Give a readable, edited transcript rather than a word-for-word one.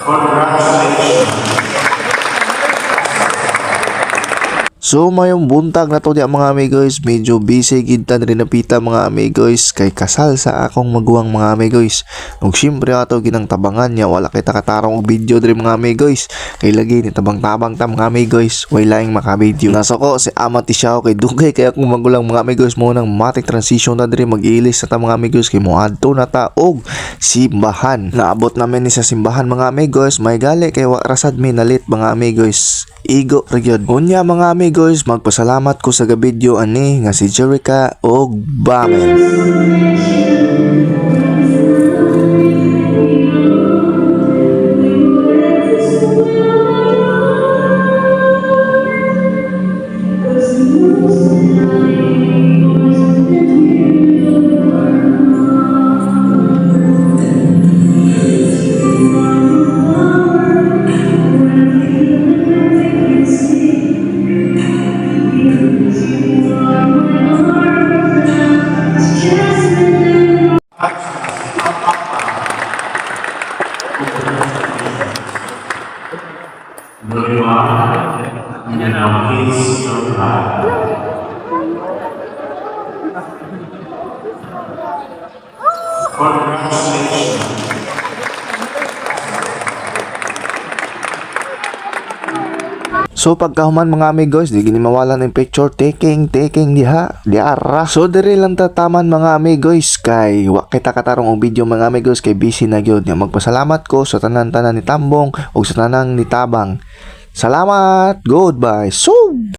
Congratulations. So mayong buntag na to diya, mga amigos, medyo busy gid ta diri napita, mga amigos, kay kasal sa akong maguwang, mga amigos. Ug syempre ato ginang tabangan niya, wala kita katarong og video diri, mga amigos, kay lagi ni tabang-tabang ta, mga amigos, way laing maka-video. Nasa ko si Ama ti Siao kay dugay kay akong magulang, mga amigos, mo nang matik transition na diri, mag-ilis na ta, mga amigos, kay moadto na ta og simbahan. Naabot namin ni sa simbahan, mga amigos, may gali kay wa rasad mi nalit, mga amigos. Igo ra gyud. Unya, mga amigos, magpasalamat ko sa gabidyo ani nga si Jerica og Bamen. You are, and now kiss your bride. Congratulations. So pagkahuman, mga amigos, di gini mawala ng picture taking taking diha diara. So diri lang tataman, mga amigos, kay wa kita katarong og video, mga amigos, kay busy na gyud. Nya magpasalamat ko sa tanan-tanan ni Tambong ug sa tanang ni Tabang. Salamat. Goodbye. So